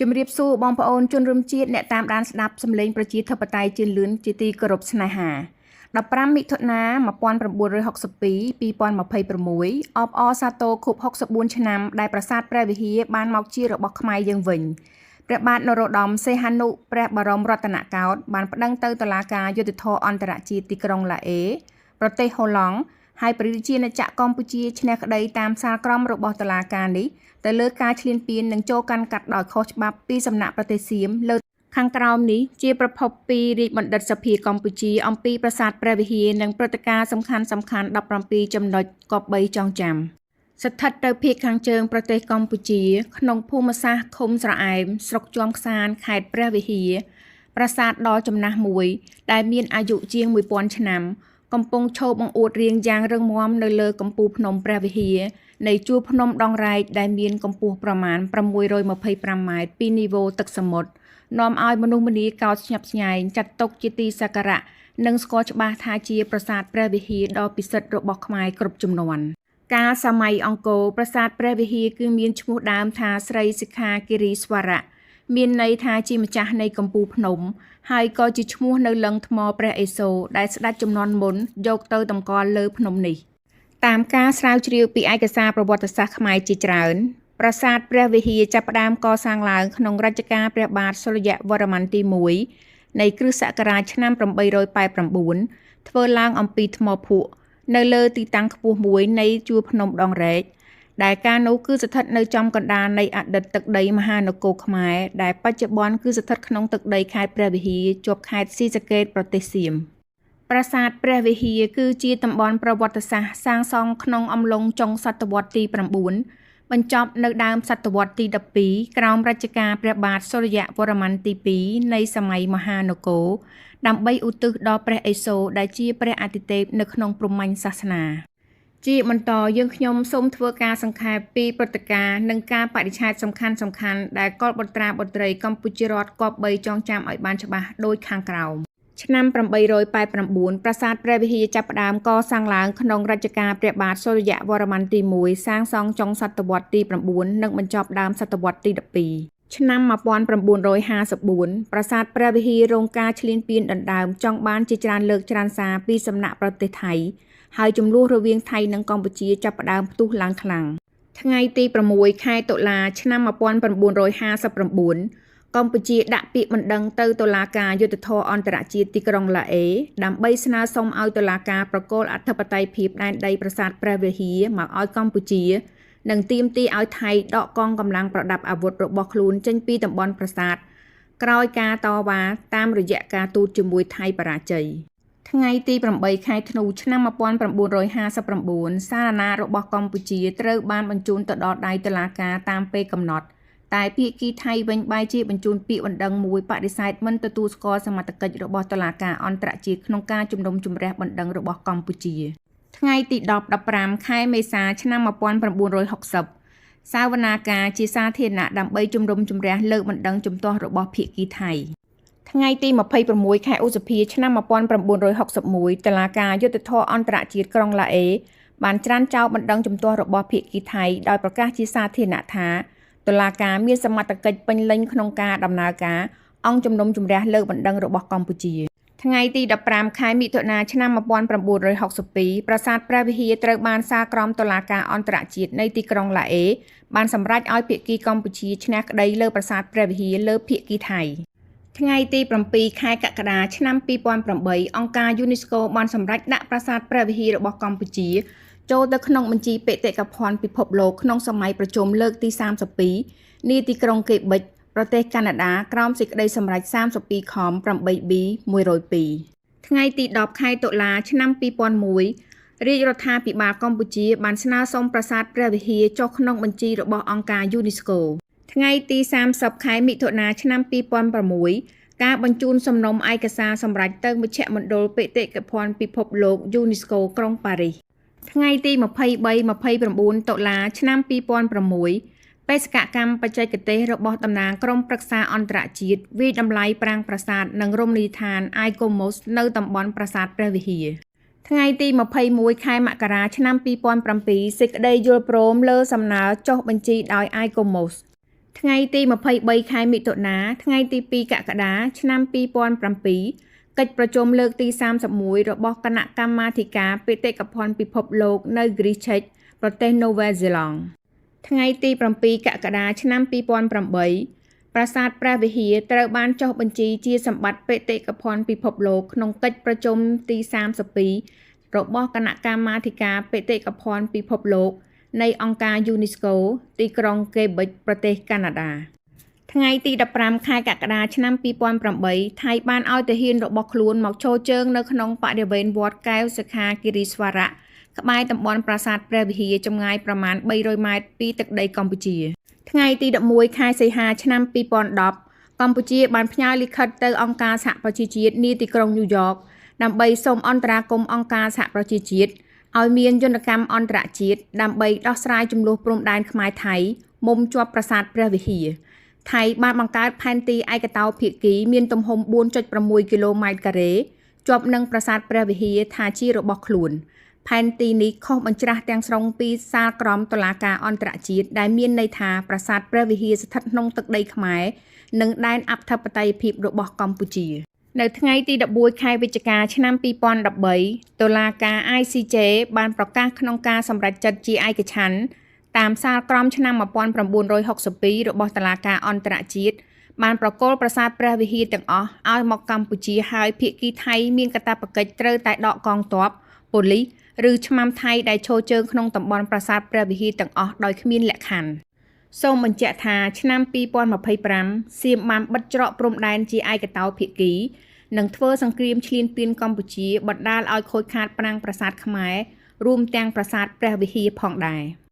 ជំរាបសួរបងប្អូនជនរួមជាតិអ្នកតាមដានស្ដាប់សំឡេងប្រជាធិបតេយ្យជឿនលឿនជាទីគោរពស្នេហា15មិថុនា1962 2026អបអរសាទរខួប64ឆ្នាំដែលប្រាសាទព្រះវិហារបានមកជារបស់ខ្មែរយើងវិញព្រះបាទនរោត្តមសីហនុព្រះបរមរតនកោដ្ឋបានប្តឹងទៅតុលាការយុត្តិធម៌អន្តរជាតិទីក្រុងឡាអេប្រទេសហូឡង់ហើយព្រះរាជាណាចក្រកម្ពុជាឈ្នះក្តីតាមសាលក្រមរបស់តុលាការនេះទៅលើការឈ្លានពាននិងចូលកាន់កាត់ដោយខុសច្បាប់ពីសំណាក់ប្រទេសសៀមលើខាងក្រោមនេះជាប្រភពពីរាជបណ្ឌិតសភាកម្ពុជាអំពីប្រាសាទព្រះវិហារនិងព្រឹត្តិការណ៍សំខាន់ៗ17ចំណុចគប្បីចងចាំស្ថិតនៅភាគខាងជើងប្រទេសកម្ពុជា ក្នុងភូមិសាស្ត្រឃុំស្រអែមស្រុកជាំក្សានខេត្តព្រះវិហារប្រាសាទដ៏ចំណាស់មួយ ដែលមានអាយុជាង1000ឆ្នាំ កំពុងឈរបង្អួតរាងយ៉ាងរឹងមាំនៅលើកំពូលភ្នំព្រះវិហារនៃជួរភ្នំដងរែកដែលមានកម្ពស់ប្រមាណ625ម៉ែត្រពីនីវ៉ូទឹកសមុទ្រនាំឲ្យមនុស្សម្នាកោតស្ញប់ស្ញែងចាត់ទុកជាទីសក្ការៈនិងស្គាល់ច្បាស់ថាជាប្រាសាទព្រះវិហារដ៏ពិសិដ្ឋរបស់ខ្មែរគ្រប់ជំនាន់កាលសម័យអង្គរប្រាសាទព្រះវិហារគឺមានឈ្មោះដើមថាស្រីសិក្ខាគិរីស្វរៈមានន័យថាជាម្ចាស់នៃកំពូលភ្នំ ហើយក៏ជាឈ្មោះនៅលឹងថ្មព្រះឥសូរដែលស្ដេចជំនាន់មុនយកទៅតម្កល់លើភ្នំនេះតាមការស្រាវជ្រាវពីឯកសារប្រវត្តិសាស្ត្រខ្មែរជាច្រើនប្រាសាទព្រះវិហារចាប់ផ្ដើមកសាងឡើងក្នុងរជ្ជកាលព្រះបាទសូរ្យវរ្ម័នទី1នៃគ្រិស្តសករាជឆ្នាំ889ធ្វើឡើងអំពីថ្មភក់នៅលើទីតាំងខ្ពស់មួយនៃជួរភ្នំដងរែកដែលកាលនោះគឺស្ថិតនៅចំកណ្ដាលនៃអតីតទឹកដីមហានគរខ្មែរដែលបច្ចុប្បន្នគឺស្ថិតក្នុងទឹកដីខេត្តព្រះវិហារជាប់ខេត្តស៊ីសាកេតប្រទេសសៀមប្រាសាទព្រះវិហារគឺជាតំបន់ប្រវត្តិសាស្ត្រសាងសង់ក្នុងអំឡុងចុងសតវត្សទី9បញ្ចប់នៅដើមសតវត្សទី12ក្រោមរជ្ជកាលព្រះបាទសូរ្យវរ្ម័នទី2នៃសម័យមហានគរដើម្បីឧទ្ទិសដល់ព្រះឥសូរដែលជាព្រះអាទិទេពនៅក្នុងព្រហ្មញ្ញសាសនាជាបន្តយើងខ្ញុំសូមធ្វើការសង្ខេបពីព្រឹត្តិការណ៍និងការបរិច្ឆេទសំខាន់ៗដែលកុលបុត្រាបុត្រីកម្ពុជារដ្ឋគប្បីចងចាំឲ្យបានច្បាស់ដូចខាងក្រោមឆ្នាំ889ប្រាសាទព្រះវិហារចាប់ផ្ដើមកសាងឡើងក្នុងរជ្ជកាលព្រះបាទសូរ្យវរ្ម័នទី1សាងសង់ចុងសតវត្សទី9និងបញ្ចប់ដើមសតវត្សទី12ឆ្នាំ1954ប្រាសាទព្រះវិហាររងការឈ្លានពានដណ្ដើមចង់បានជាច្រើនលើកច្រើនសារពីសំណាក់ប្រទេសថៃហើយចំនួនរវាងថៃនិងកម្ពុជាចាប់ផ្ដើមផ្ទុះឡើងខ្លាំងថ្ងៃទី6ខែតុលាឆ្នាំ1959កម្ពុជាដាក់ពាក្យបណ្ដឹងទៅតុលាការយុត្តិធម៌អន្តរជាតិទីក្រុងឡាអេដើម្បីស្នើសុំឲ្យតុលាការប្រគល់អធិបតេយ្យភាពដែនដីប្រាសាទព្រះវិហារមកឲ្យកម្ពុជានិងទាមទារឲ្យថៃដកកងកម្លាំងប្រដាប់អាវុធរបស់ខ្លួនចេញពីតំបន់ប្រាសាទក្រោយការតវ៉ាតាមរយៈការទូតជាមួយថៃបរាជ័យថ្ងៃទី8ខែធ្នូឆ្នាំ1959សារណារបស់កម្ពុជាត្រូវបានបញ្ជូនទៅដល់ដៃតុលាការតាមពេលកំណត់តែភាគីថៃវិញបែរជាបញ្ជូនពាក្យបណ្ដឹងមួយបដិសេធមិនទទួលស្គាល់សមត្ថកិច្ចរបស់តុលាការអន្តរជាតិក្នុងការជំនុំជម្រះបណ្ដឹងរបស់កម្ពុជាថ្ងៃទី10 15ខែមេសាឆ្នាំ1960សាវនាការជាសាធារណៈដើម្បីជំនុំជម្រះលើកបណ្ដឹងជំទាស់របស់ភាគីថៃថ្ងៃទី26ខែឧសភាឆ្នាំ1961តុលាការយុត្តិធម៌អន្តរជាតិក្រុងឡាអេបានច្រានចោលបណ្ដឹងជំទាស់របស់ភាគីថៃដោយប្រកាសជាសាធារណៈថាតុលាការមានសមត្ថកិច្ចពេញលេញក្នុងការដំណើរការអង្គជំនុំជម្រះលើកបណ្ដឹងរបស់កម្ពុជាថ្ងៃទី15ខែមិថុនាឆ្នាំ1962ប្រាសាទព្រះវិហារត្រូវបានសាលក្រមតុលាការអន្តរជាតិនៃទីក្រុងឡាអេបានសម្រេចឲ្យភាគីកម្ពុជាឈ្នះក្តីលើប្រាសាទព្រះវិហារលើភាគីថៃថ្ងៃទី7ខែកក្កដាឆ្នាំ2008អង្គការ UNESCO បានសម្រេចដាក់ប្រាសាទព្រះវិហាររបស់កម្ពុជាចូលទៅក្នុងបញ្ជីបេតិកភណ្ឌពិភពលោកក្នុងសម័យប្រជុំលើកទី32នាទីក្រុងកេបិចប្រទេសកាណាដាក្រោមសេចក្តីសម្រេច32ខ 8B 102ថ្ងៃទី10ខែតុលាឆ្នាំ2001រាជរដ្ឋាភិបាលកម្ពុជាបានស្នើសុំប្រាសាទព្រះវិហារចុះក្នុងបញ្ជីរបស់អង្គការ UNESCO ថ្ងៃទី30ខែមិថុនាឆ្នាំ2006ការបញ្ជូនសំណុំឯកសារសម្រេចទៅមជ្ឈមណ្ឌលបេតិកភណ្ឌពិភពលោក UNESCO ក្រុងប៉ារីសថ្ងៃទី23 29តុលាឆ្នាំ2006បេសកកម្មបច្ចេកទេសរបស់តំណាងក្រុមប្រឹក្សាអន្តរជាតិវាយតម្លៃប្រាង្គប្រាសាទនិងរមណីយដ្ឋាន ICOMOS នៅតំបន់ប្រាសាទព្រះវិហារថ្ងៃទី21ខែមករាឆ្នាំ2007សេចក្តីយល់ព្រមលើសំណើចុះបញ្ជីដោយ ICOMOS។ ថ្ងៃទី23ខែមិថុនាថ្ងៃទី2កក្កដាឆ្នាំ2007កិច្ចប្រជុំលើកទី31របស់គណៈកម្មាធិការបេតិកភណ្ឌពិភពលោកនៅគ្រីសឆេចប្រទេសនូវែលសេឡង់ថ្ងៃទី7កក្កដាឆ្នាំ2008ប្រាសាទព្រះវិហារត្រូវបានចុះបញ្ជីជាសម្បត្តិបេតិកភណ្ឌពិភពលោកក្នុងកិច្ចប្រជុំទី32របស់គណៈកម្មាធិការបេតិកភណ្ឌពិភពលោកនៃអង្គការយូណេស្កូទីក្រុងកេបិចប្រទេសកាណាដាថ្ងៃទី15ខែកក្កដាឆ្នាំ2008ថៃបានឲ្យទាហានរបស់ខ្លួនមកឈរជើងនៅក្នុងបរិវេណវត្តកែវសិក្ខាគិរីស្វរៈក្បែរតំបន់ប្រាសាទព្រះវិហារចម្ងាយប្រមាណ300ម៉ែត្រពីទឹកដីកម្ពុជាថ្ងៃទី11ខែសីហាឆ្នាំ2010កម្ពុជាបានផ្ញើលិខិតទៅអង្គការសហប្រជាជាតិនាទីក្រុងញូវយ៉កដើម្បីសូមអន្តរាគមន៍អង្គការសហប្រជាជាតិឲ្យមានយន្តកម្មអន្តរជាតិដើម្បីដោះស្រាយជម្លោះព្រំដែនខ្មែរថៃមុំជាប់ប្រាសាទព្រះវិហារថៃបានបង្កើតផែនទីឯកតោភាគីមានទំហំ 4.6 គីឡូម៉ែត្រការ៉េជាប់នឹងប្រាសាទព្រះវិហារថាជារបស់ខ្លួនផែនទីនេះខុសបញ្ច្រាស់ទាំងស្រុងពីសាលក្រមតុលាការអន្តរជាតិដែលមានន័យថាប្រាសាទព្រះវិហារស្ថិតក្នុងទឹកដីខ្មែរនិងដែនអធិបតេយ្យភាពរបស់កម្ពុជានៅថ្ងៃទី11ខែវិច្ឆិកាឆ្នាំ2013តុលាការ ICJ បានប្រកាសក្នុងការសម្រេចចិត្តជាឯកច្ឆន្ទតាមសាលក្រមឆ្នាំ1962របស់តុលាការអន្តរជាតិបានប្រគល់ប្រាសាទព្រះវិហារទាំងអស់ឲ្យមកកម្ពុជាហើយភាគីថៃមានកាតព្វកិច្ចត្រូវតែដកកងទ័ពប៉ូលីសឬឆ្មាំថៃដែលឈរជើងក្នុងតំបន់ប្រាសាទព្រះវិហារទាំងអស់ដោយគ្មានលក្ខខណ្ឌសូមបញ្ជាក់ថាឆ្នាំ2025សៀមបានបិទច្រកព្រំដែនជាឯកតោភាគីនិងធ្វើសង្គ្រាមឈ្លានពានកម្ពុជាបណ្ដាលឲ្យខូចខាតប្រាង្គប្រាសាទខ្មែររួមទាំងប្រាសាទព្រះវិហារផងដែរ។